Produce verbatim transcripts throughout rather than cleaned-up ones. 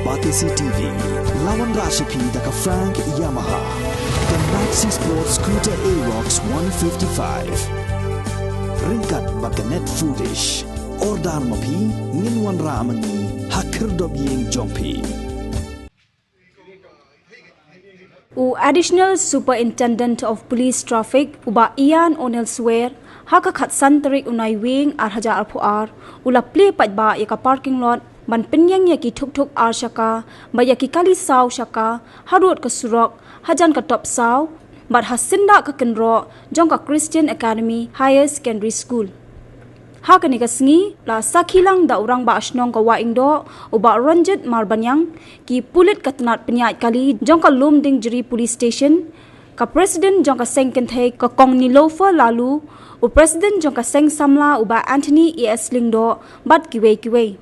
Batesi T V, la wanrah sha phi da ka Frank Yamaha, ka Maxi Sport Scooter Aerox one fifty-five. Ryngkat bad ka Net Foodish. Order ma phi, ngin wanrah ma ngi ha khyrdop ïing jong phi. U Additional Superintendent of Police Traffic, u Bah Ian O'Neill Swer, ha ka khatsan tarik u Naiwieng ar hajar arphew ar, u la plie paidbah ïa ka parking lot ban pynïeng ïa ki thuk thuk ar shaka bad ïa ki kali saw shaka harud ka surok hajan ka top saw bad ha syndah ka kynroh jong ka Christian Academy Higher Secondary School. Ha kane ka sngi la sakhi lang da u Rangbah Shnong ka Wahingdoh, u Bah Ranjit Marbaniang, ki pulit ka tnat pynïaid kali jong ka Lumdiengjri Police Station, ka President jong ka Seng Kynthei ka Kong Nilofer Laloo, u President jong ka Seng Samla u Bah Anthony A S Lyngdoh bad kiwei kiwei.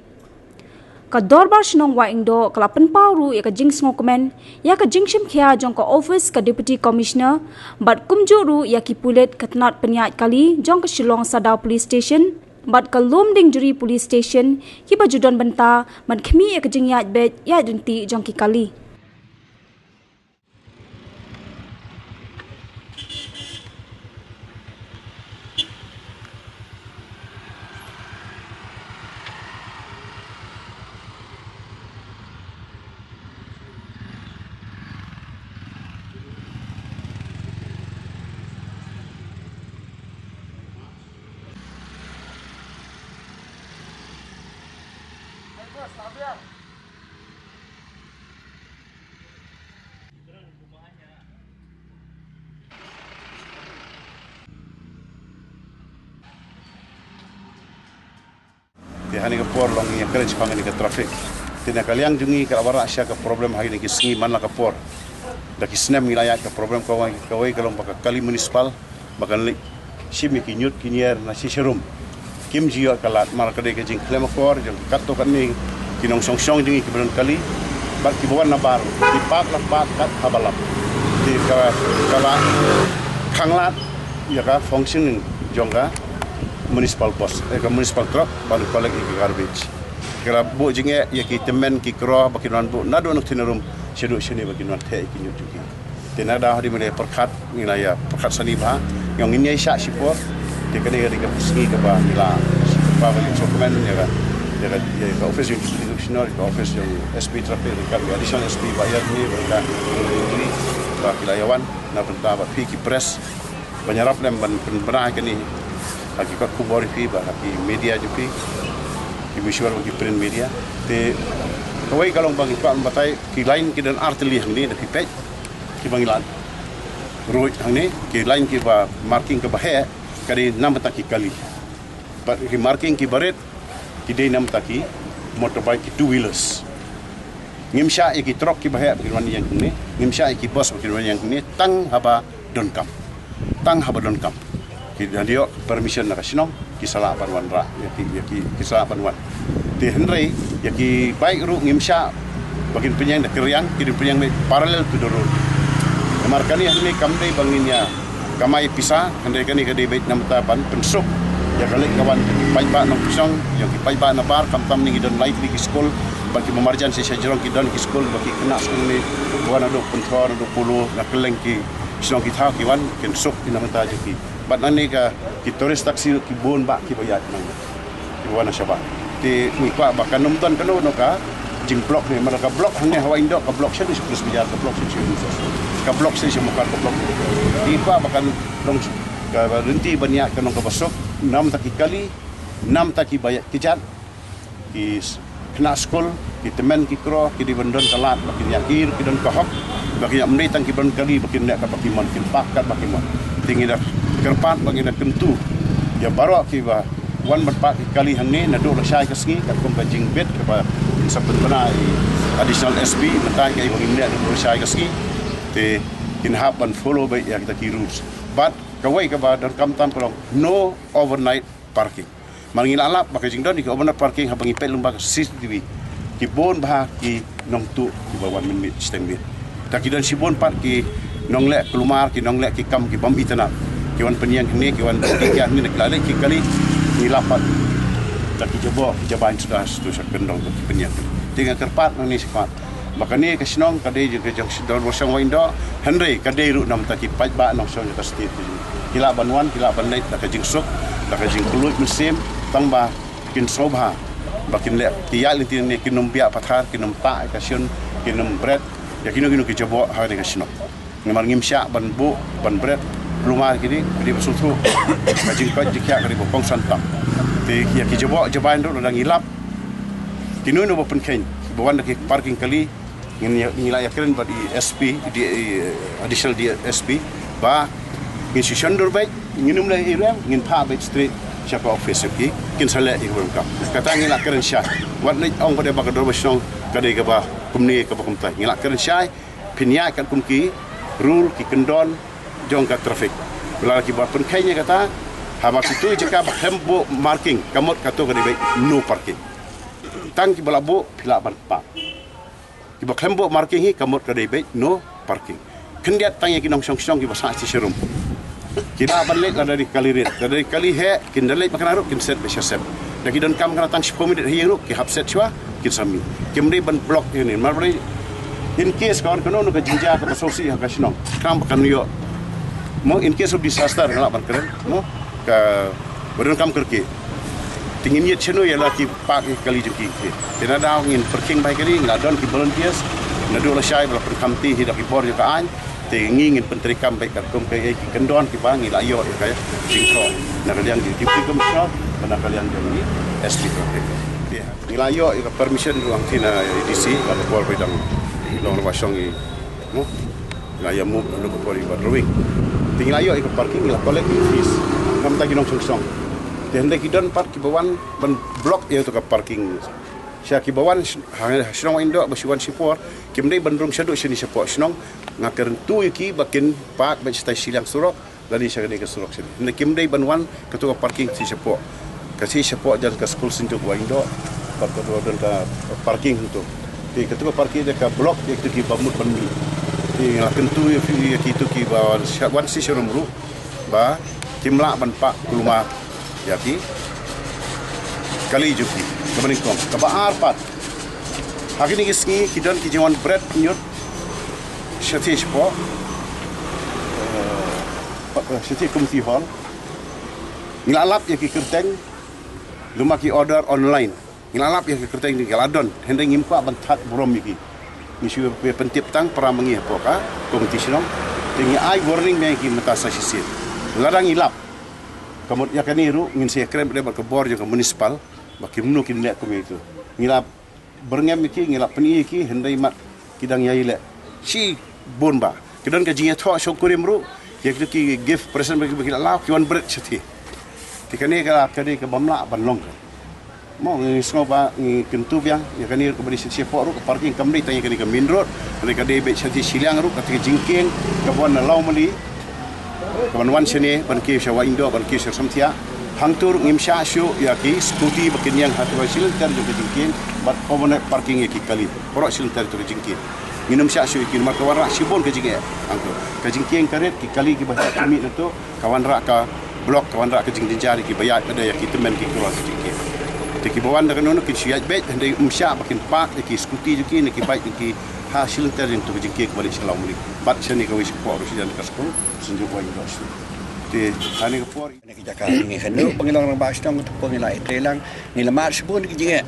Ka Dorbar Shnong Wahingdoh ka la pynpaw ruh ïa ka jingsngewkmen ïa ka jingshim khia jong ka office ka Deputy Commissioner bad kumjuh ruh ïa ki pulit ka tnat pynïaid kali jong ka Shillong Sadar Police Station bad ka Lumdiengjri Police Station kiba ju don bynta ban khmih ïa ka jingïaid beit ïaid ryntih jong ki kali. Te ha kane ka por long ngi encourage pang ïa kane ka traffic. Te na ka liang jong ngi ka la wanrah sha ka problem ha kine ki sngi man la ka por. Da ki snem ngi la ïaid ka problem kawei, kawei ka long ba ka kali municipal ba kan leit shim ïa ki ñiut ki ñier na shi sharum. Kim ju ïoh ka lad, namar ka dei ka jingkhlem akor jong ki katto katne ki nongshong shnong jong ngi kiba don kali bad kiba wan na bar, ki park la park kat haba lap. Te ka, ka la khanglad ïa ka functioning jong ka municipal bus, eh, ka municipal truck ban collect ïa ki garbage. Ka la buh jingeh ïa ki tymmen ki kro ba kin wan buh naduh na ktien rum shaduh shane ba kin wan theh ïa ki ñiut jong ki. Te na ka daw hadien ba ngi la ïa pyrkhat, ngi la ïa pyrkhat sani bha, ngi ong ngin ïa shah shipor. Te kane ka dei ka sngi kaba ngi la, ba ngi sngewkmen ïa ka, ïa ka, ïa ka office jong Deputy Commissioner, ka office jong S P Traffic, ka Additional S P ba ïa ni ba ka, ba ki la ïa wan na bynta ba phi ki press ban ïarap lem ban pynbna kane ha ki kot khubor jong phi bad ha ki media jong phi, ki visual bad ki print media. Te kawei ka long ba ngi kwah ban batai, ki line ki don ar tylli hangne, da phi peit kiba ngi la ruh hangne, ki line kiba marking kaba heh ka dei namar ki kali. Bad ki marking kiba rit ki dei namar ki motorbike, ki two wheelers. Ngim shah ïa ki truck kiba heh ba kin wan ïeng hangne, ngim shah ïa ki bus ba kin wan ïeng hangne tang haba donkam. Tang haba donkam. Ki dang ïoh permission na ka shnong, ki sa lah ban wanrah, ïa ki, ïa ki, ki sa lah ban wan. Te hynrei ïa ki bike ruh ngim shah ba kin pynïeng da ki riang, ki dei pynïeng beit parallel to the road. Namar kane hangne kam dei ba ngin ïa kamai pisa, hynrei kane ka dei beit namar ban pynsuk ïa ka leit ka wan ki paidbah nongshong, ïa ki paidbah na bar, khamtam ngi don lai tylli ki skul, ba ki marjan sha shajrong ki don ki skul, ba ki khynnah skul ne wan naduh Pynthor, naduh Polo, na kylleng ki shnong ki thaw ki wan, kin suk ki namar jong ki. Bad nangne ka ki tourist taxi ki bun bah kiba ïaid nang, kiba wan na shabar. Te ngi kwah ba kan ym don kano kano ka jingblock ne, namar ka block hangne ha Wahingdoh, ka block sha Police Bazar, ka block sha, ka block sha Mukhar, ka block. Ngi kwah ba kan long ka lynti ban ïaid ka long kaba suk, namar ki kali, namar kiba ïaid kjat, ki s-, khynnah skul, ki tymmen ki kro, ki dei ban don ka lad ba kin ïa, ki, ki don ka hok ba kin ïa, ym dei tang kiba don kali ba kin leh kat ba ki mon, kin park kat ba ki mon. Te ngi da kyrpad ba ngi da kyntu ïa baroh kiba wan ban park ki kali hangne naduh lashai ka sngi, katkum ka jingbit kaba sa pynbna i Additional S P, mynta ka i ba ngin leh naduh lashai ka sngi. Te kin hap ban follow beit ïa kita ki rules. Bad kawei kaba donkam tam ka long no overnight parking. Mar ngi la lap ba ka jingdon ïa ki overnight parking, haba ngi peit lyngba ka C C T V, ki bun bha ki nongtuh kiba wan mynmiet shiteng miet. Ta ki don shibun pat ki nongleh kulmar, ki nongleh ki kam ki bym itynnad, ki wan pynïeng hangne, ki wan pynïeng hangne, ki la leh ki kali, ngi lap pat. Ta ki jabor, ki jabai suda, suda sha kyndong ki pynïeng. Te nga kyrpad nangne shakhmat ba kane ka shnong ka dei jong ka jong shnong Wahingdoh, hynrei ka dei ruh namar ki paidbah nongshong jong ka state. Ki lah ban wan, ki lah ban leit da ka jingsuk, da ka jingkylluid mynsiem, tang ba kin sngewbha ba kin leh, ki ïaid lynti ne kin ym biah pathar, kin ym tah ïa ka shun, kin ym bret ïa kino kino ki jaboh ha kane ka shnong. Namar ngim shah ban buh ban bret, kulmar kine, kine ba sngewthuh. Ka jingkoit jingkhiah ka dei ba kongsan tam. Te ïa ki jaboh jabieng ruh lada ngi lap, kino kino ba pynkheiñ ba wan da ki parking kali, ngin ïa, ngi la ïakren bad i S P, di, i, additional D S P, ba ngin shu shon dur beit, ngin ym leh ei ei ruh, ngin phah beit straight sha ka office ki, kin sa leh ïa kaba donkam. Kata ngi la kren shai. Wat leit ong ba dei ba ka dorbar shnong ka dei kaba kumne kaba kumtai. Ngi la kren shai, phin ïaid katkum ki rule, ki kyndon jong ka traffic. Ba la kiba pynkheiñ ïa kata, haba kito ki jaka ba khlem buh marking, ka mut kato ka dei beit no parking. Tang kiba la buh, phi lah ban park. Kiba khlem buh marking hi, ka mut ka dei beit no parking. Khyndiat tang ïa ki nongshong shnong kiba sah shi sharum. Ki lah ban leit lada dei kali rit, lada dei kali heh, kin da leit ba kane ruh kin set ba sha set. Da ki donkam kane tang shiphew minit ha ïing ruh, ki hap set shuwa, kin sa mih. Kim dei ban block ïa kane, mar ba dei in case ka wan kano kano ka jingjia kaba sngewsih ha ka shnong. Kam ba kan ïoh. Mo, in case of disaster, nga lah ban kren, mo, kaba donkam kyrkieh. Te ngin ïit shano ïa la ki park ïa kali jong ki. Te na daw ngin pyrkhing bha ïa kali, ngi la don ki volunteers naduh lashai ba la pynkhamti hi da ki bor jong ka aiñ. Te ngi ngin pyntreikam beit katkum kaei ki kyndon kiba ngi la ïoh ïa ka jingthoh na ka liang jong i Deputy Commissioner bad na ka liang jong i S P Traffic. Te ngi la ïoh ïa ka permission ruh hangtei na i D C, la ka por ba i dang long rangbah shnong i, mo, ngi la ïa move na ka por iba drawing. Te ngi la ïoh ïa ka parking, ngi la collect ïa ka fees na ka bynta ki nongshong shnong. Te hynrei ki don pat kiba wan ban block ïa ka parking. Sha kiba wan sh-, ha, ha shnong Wahingdoh ba shu wan shipor, kim dei ban rung shaduh shane shapoh shnong. Nga kyntu ïa ki ba kin park ban shatai shiliang surok, lane sha kane ka surok shane. Hynrei kim dei ban wan kato ka parking shi shapoh. Ka shi shapoh jan ka skul Saint George Wahingdoh, bad kato don ka parking hangto. Te kato ka parking da ka block ïa kito kiba mut ban mih. Te nga la kyntu ïa ki, ïa kito kiba wan sha, wan shi sharum ruh, ba kim lah ban park kulmar ïa ki kali jong ki. Kaba nyngkong, kaba ar pat, ha kine ki sngi ki don ki jingwan bret ñiut shathie shapoh, eh, shathie community hall. Ngi la lap ïa ki kyrteng, lymne ki order online. Ngi la lap ïa ki kyrteng, ngi la don, hynrei ngim kwah ban thad burom ïa ki. Ngi shu pyntip tang para ma ngi hapoh ka community shnong. Te ngi ai warning ïa ki mynta sa shisien. Lada ngi lap, ka mut ïa kane ruh ngin sa ïakren bad ka bor jong ka municipal ba kumno kin leh kum ïa kito. Ngi la byrngem ïa ki, ngi la pyni ïa ki, hynrei mat ki dang ïai leh shibun bha. Ki don ka jingïathoh shongkurim ruh ïa kito ki gift present ba ki, ba ki la law, ki wan bret shathie. Te kane ka, ka dei kaba ym lah ban long. Mo, ngi sngew ba ngi kyntu biang ïa kane ruh kaba dei shathie shapoh ruh, ka parking kam dei tang ïa kane ka main road, hynrei ka dei beit shathie shiliang ruh, kata ka jingkieng kaba wan na Lawmali, kaban wan shane ban kiew sha Wahingdoh, ban kiew sha Samthiah. Hangto ruh ngim shah shuh ïa ki scooty ba kin ïeng ha kaba shilynter jong ka jingkieng, bad overnight parking ïa ki kali baroh shilynter jong ka jingkieng. Ngin ym shah shuh ïa ki namar ka wanrah shibun ka jingeh hangto. Ka jingkieng ka rit, ki kali kiba heh ki mih na to, ka wanrah ka block, ka wanrah ka jingjynjar ïa kiba ïaid lada ïa ki tymmen ki khlur ka jingkieng. Te kiba wan da kano kano kin shu ïaid beit, hynrei ym shah ba kin park ïa ki scooty jong ki ne ki bike jong ki ha shilynter jong to ka jingkieng kaba leit sha Lawmali. Bad shane kawei shapoh ruh shijan ka skul Saint George Wahingdoh. Te ha kane ka por, kane ka jaka ngi kynnoh ba ngi long rangbah shnong, to pynlong ïa i trei lang, ngi la mad shibun ki jingeh.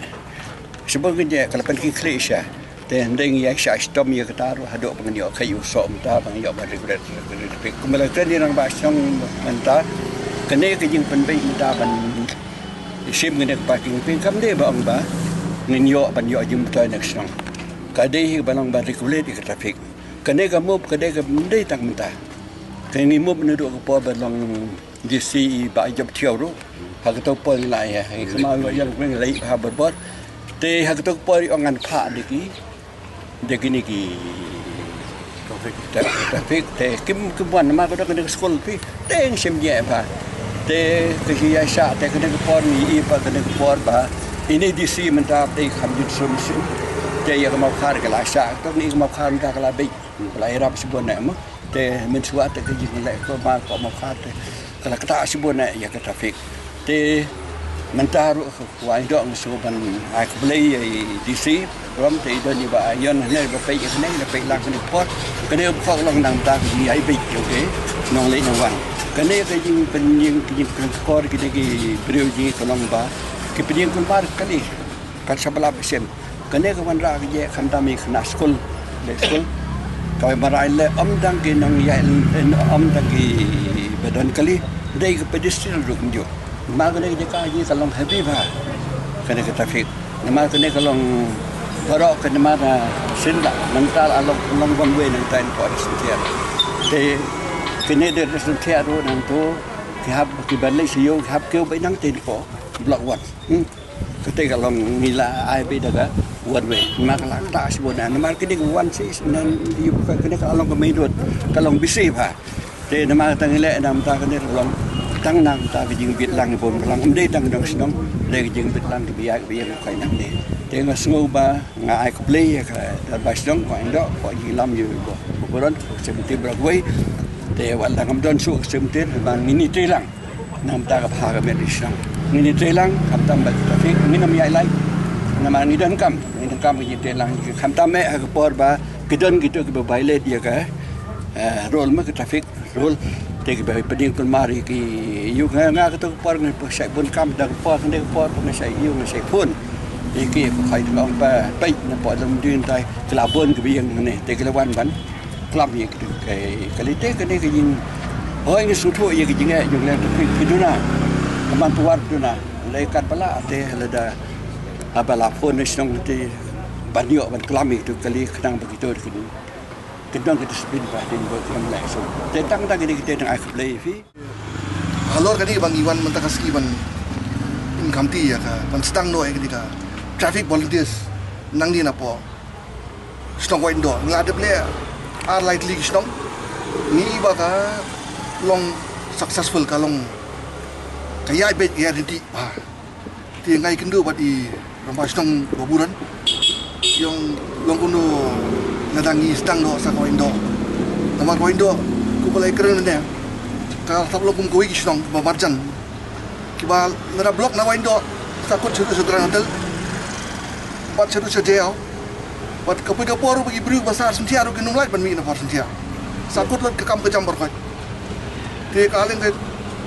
Shibun ki jingeh, ka la pynkhih khlieh sha. Te hynrei ngi ïa shah shitom ïa kata ruh haduh ba ngin ïoh kaei u soh mynta ba ngin ïoh ban regulate, regulate traffic. Kumba la kren ïa i rangbah shnong mynta, kane ka jingpynbeit mynta ban shim kane ka parking phi, kam dei ba ong ba ngin ïoh ban ïoh jingmyntoi na ka shnong. Ka dei hi ba long ban regulate ïa ka traffic. Kane ka move ka dei kam dei tang mynta. Ka ngi move naduh ka por ba long D C i Bah Jop Thiaw ruh. Ha kato ka por ngi la ïa, ngi kynmaw ïa, ïa, ngi la ïa bha bor bor. Te ha kato ka por i ong ngan phah da ki, da kine ki traffic, traffic, te kim, kim wan namar ka dei kane ka skul phi. Te ngi shim jingeh bha. Te ka jingïaishah, te kane ka por ngi i ba kane ka por ba ine D C mynta te kham jin sum sum. Te ïa ka Mawkhar ka la shah, to ngi ka Mawkhar mynta ka la beit. Ka la ïarap shibun eh mo. Te mynshuwa te ka jingleh ka ma ka Mawkhar te ka la ktah shibun eh ïa ka traffic. Te mynta ruh ka Wahingdoh nga shu ban ai khublei ïa i D C Rom te i don i ba ïon ne ba peit ne, ne peit lang ne por. Kane ba khok long nang ta ki ai beit, okay. Nong lei nong wan. Kane ka jing pen jing ki jing pen kor ki ne ki briew jing ka long ba ki pen jing kulmar kali. Kat sa balap sem. Kane ka wan ra ki je khamtam i khana skul. Le skul. Ka wan ra le om dang ki nong ya om dang ki ba don kali. Dei ka pedestrian road njo. Namar kane ka jaka hi ka long heavy bha. Kane ka traffic. Namar kane ka long parok ka namar na sin la nang ta la long long one way nang ta in ko da sin tiar. Te kane da sin tiar ro nang to ki hap ki ban lei si yo ki hap keu bai nang tin ko block one. Hmm. Kate ka long ngi la ai bai da ka one way. Namar ka la ta si bona namar kane ka one six nan yu ka kane ka long ka main road ka long bisi bha. Te namar tang ile namar ta kane ka long tang namar ta ka jingbit lang bun lang. Em dei tang dong shnong dei ka jingbit lang ka biya ka biya ka kai nang ne. Te nga sngew ba nga ai khublei ïa ka advice dong ko indo ko jinglam ïa ko. Ko buron ko symmetry Broadway. Te wat la ngam don su symmetry ba ngin ïa trei lang. Namar ta ka bha ka met ri shnong. Ngin ïa trei lang khamtam ba traffic ngin ym ïai lai. Namar ngi don kam, ngi don kam ngi trei lang khamtam eh ha ka por ba ki don kito ki ba violate ïa ka eh, rule ma ka traffic rule. Te ki ba pynïeng pynmar ïa ki ïa nga nga kato ka por ngi pynshai bun kam da ka por ngi ka por pynshai ïa nga shai phone. Ïa ki ko khai ka ong ba peit na por lum ding tai ki la bun ki ba ïeng ne te ki la wan ban klam ïa ki ka ka li te kane ka jing hoi ngi sngewthuh ïa ka jingeh jong leng te phi duna ka man puar duna lei kat bala te lada ha bala phone ne shnong te ban ïoh ban klam ïa ki ka li khnang ba ki to ki dun ki dong ki discipline ba ding ba ki dong leh so te tang tang ki ding ki te dang ai khublei phi. Halor kane ba ngi wan mynta ka sngi ban pynkhamti ïa ka ban sdang noh ïa kane ka traffic volunteers nangne na po shnong Wahyndoh ngi la dep leh ar lai tylli ki shnong ngi ba ka long successful ka long ka ïaid beit ka ïaid ryntih ba. Te nga ïakynduh bad i rangbah shnong ba buran. Ïong long kumno nga dang ngi sdang noh sa ka Wahyndoh. Namar ka Wahyndoh kumba la ïakren ne ka thap long kum kawei ki shnong ba marjan. Kiba lada block na Wahyndoh sa kut shaduh sha Dran Hotel bad shaduh sha Jaïaw. Bad ka poi ka por ba ki briew ba sah Syiemlieh ruh ki nym lait ban mih na por Syiemlieh. Sa kut lut ka kam ka jam baroh. Te ka leng ka,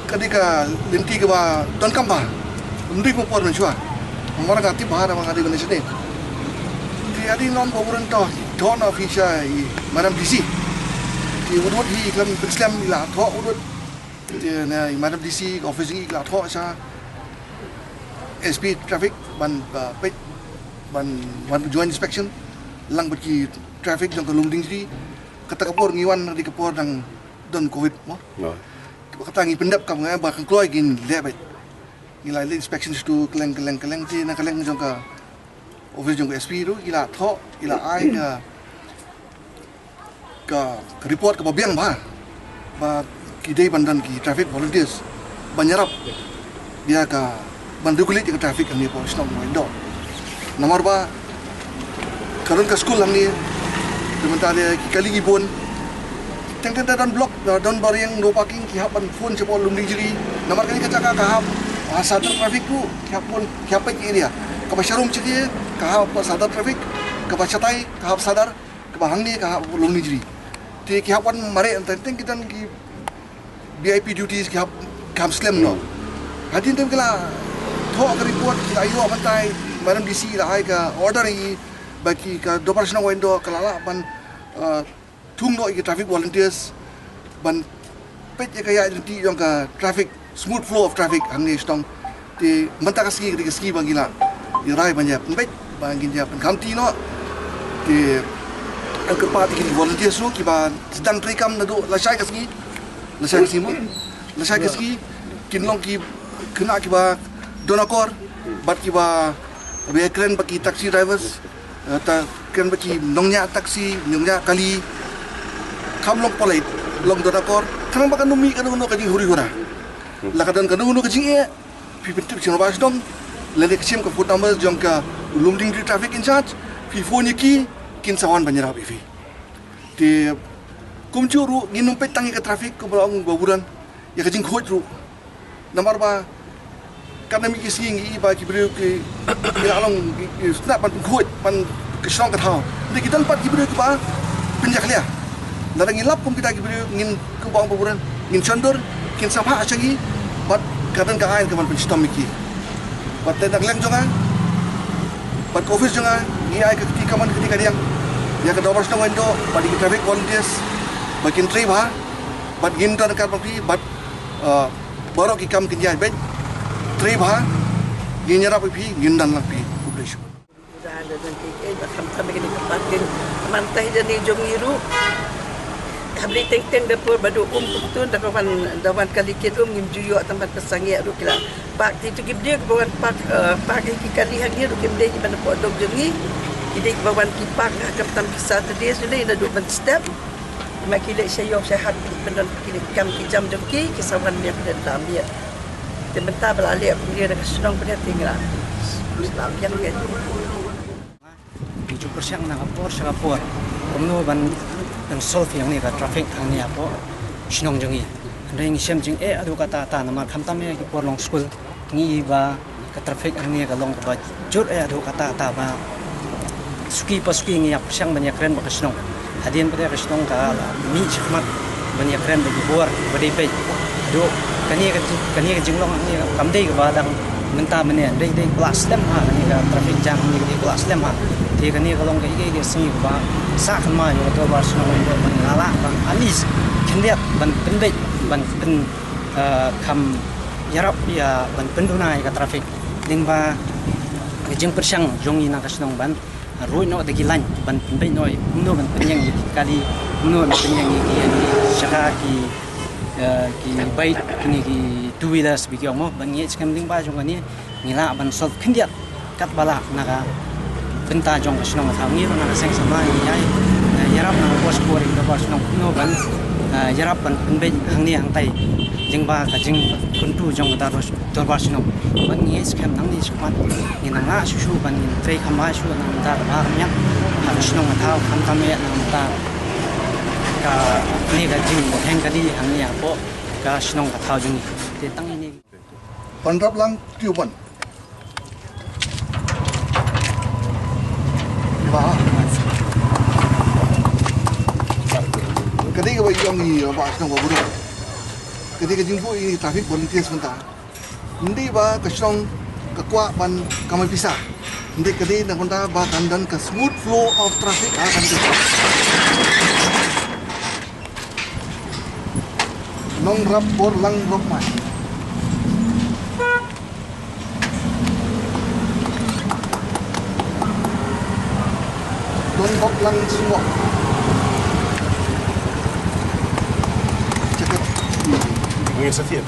ka dei ka lynti kaba donkam bha. Ym dei ka por mynshuwa. Namar nga tip bha namar nga dei ban shane. Te adi non ba buran to, to na office i Madam D C. Te wut wut hi klam pynslem i la to wut wut. Te na i Madam D C office i la to sha S P traffic ban, uh, peit ban wan joint inspection lang bad ki traffic jong ka Lumdiengjri. Kata ka por ngi wan ha ka por dang don covid mo. Kata ngi pyndep kam nga ba kan kloi kin leh bad ngi la leh inspection stu keleng keleng keleng ti na keleng jong ka office jong ka S P ruh ila thoh ila ai ka ka, ka report kaba biang bha ba ki dei ban don ki traffic volunteers ban ïarap ïa ka ban regulate ïa ka traffic hangne hapoh shnong Wahyndoh. Namar ba ka don ka skul hangne, te mynta de ki kali ki bun. Teng teng te don block, don ba riang no parking ki hap ban phone shapoh Lumdiengjri. Namar kane ka jaka ka hap ha Sadar traffic ruh ki hap phone ki hap peit area. Kaba sharum chiti ka hap Sadar traffic, kaba shatai ka hap Sadar. Kaba hangne ka hap Lumdiengjri. Te ki hap wan mareh teng teng ki don ki V I P duties ki hap kam slem noh. Hadien tem ki la thoh ka report ki la ïoh mynta i Madam D C la ai ka order i ba ki ka dorbar shnong Wahyndoh ka la lah ban, uh, thung noh i ki traffic volunteers ban peit ïa ka ïaid lynti jong ka traffic, smooth flow of traffic hangne shnong. Te mynta ka sngi ka dei ka sngi ba ngi la ïa rai ban ïa pynbeit ba ngin ïa pynkhamti noh. Te nga kyrpad ïa ki volunteers ruh kiba sdang treikam naduh lashai ka sngi, lashai ka sngi mo, lashai ka sngi kin long ki khynnah kiba don akor bad kiba, ba ïa kren bad ki taxi drivers. Eh, ta kren bad ki nongñiah taxi, nongñiah kali. Kham long polite, long don akor. Khnang ba kan ym mih kano kano ka jinghuri hura. La ka don kano kano ka jingeh, phi pyntip sha rangbah shnong, lane ka shim ka phone number jong ka Lumdiengjri traffic in charge, phi phone ïa ki, kin sa wan ban ïarap ïa phi. Te kumjuh ruh ngin ym peit tang ïa ka traffic kumba la ong ba buran, ïa ka jingkhuid ruh. Namar ba katno mih ki sngi ngi i ba ki briew ki, ki la long ki, ki sngap ban pynkhuid ban Ka shnong ka thaw. Dei ki don pat ki briew kiba pynjakhlia. Lada ngi lap kum kita ki briew ngin, kumba ong ba buran, ngin shon dur, kin samha sha ngi, bad ka don ka aiñ kaban pynshitom ïa ki. Bad te na ka liang jong nga bad ka office jong nga, ngi ai ka kti kamon ka kti kadiang ïa ka dorbar shnong Wahyndoh bad ïa ki traffic volunteers ba kin trei bha bad ngin don ryngkat bad phi bad, uh, baroh ki kam kin ïaid beit. Trei bha, ngin ïarap ïa phi, ngin don lang phi. Khublei shibun. Ura da dang kei kei ba kham tam kine ki parking. Mynta hi da ni jong ngi ruh. Hapdeng teng teng da por ba da um pynktun da ka wan, da wan kali kit um ngim ju ïoh tang ban pynsangeh ruh ki la park. Te tu ki briew kiba wan park, eh, park ha ki kali hangne ruh kim dei kiba na poh dong jong ngi. Ki dei kiba wan ki park ha khamtam ki Saturday shu dei naduh ban step. Ma ki leh sha ïoh sha hat ki pyndon ki leh kam ki jam jong ki, ki sa wan miet leh lam miet. Te mynta ba la leh pynleh da ka shnong pynleh te ngi la, la biang ngi. Ngi ju pyrshang na ka por sha ka por kumno ban, ban solve ïa kane ka traffic hangne hapoh shnong jong ngi. Hynrei ngi shem jingeh haduh katta katta namar khamtam ïa ki por long skul. Ngi i ba ka traffic hangne ka long kaba jur eh haduh katta katta ba suki pa suki ngi ïa pyrshang ban ïa kren bad ka shnong. Hadien ba ka shnong ka la mih shakhmat ban ïa kren bad ki bor ba dei peit. Haduh kane ka jing, kane ka jinglong hangne kam dei kaba dang mynta mynne, dei, dei ka la slem ha, kane ka traffic jam hangne ka dei ka la slem ha. Te kane ka long ka ïa ka sngi kaba sah kynmaw ïa ka dorbar shnong ban ïa la ban at least khyndiat ban pynbeit ban pyn, eh, kham ïarap ïa ban pynduna ïa ka traffic. Lyngba ka jingpyrshang jong ngi na ka shnong ban ruh noh da ki lain ban pynbeit noh kumno ban pynïeng ïa ki kali, kumno ban pynïeng ïa ki, ïa ki shaka ki, eh, ki bike kine ki two wheelers ba ki ong mo ban ngeit skhem lyngba jong kane ngi lah ban solve khyndiat katba lah na ka bynta jong ka shnong ka thaw. Ngi ruh na ka seng samla ngi ïai, eh, ïarap na ka bor sha ka bor ïa ka dorbar shnong kumno ban, eh, ïarap ban pynbeit hangne hangtai lyngba ka jingkyntu jong ka dorbar, dorbar shnong. Bad ngi ngeit skhem nangne shakhmat ngin nang lah shuh shuh ban ngin trei kham bha shuh na ka bynta ka bha ka miat ha ka shnong ka thaw khamtam eh na ka bynta kane ka jingpynheng kali hangne hapoh ka shnong ka thaw jong ngi. Te tang ine. Ban rap lang tiew ban. Ka dei kaba ïong i ba shnong ba burom. Ka dei ka jingbuh i traffic volunteers mynta. Ym dei ba ka shnong ka kwah ban kamai pisa. Ym dei, ka dei na ka bynta ba kan don ka smooth flow of traffic ha kan. Nongrap bor lang rok mai. Don bok lang sungok. Cakap. Ngin sa thied.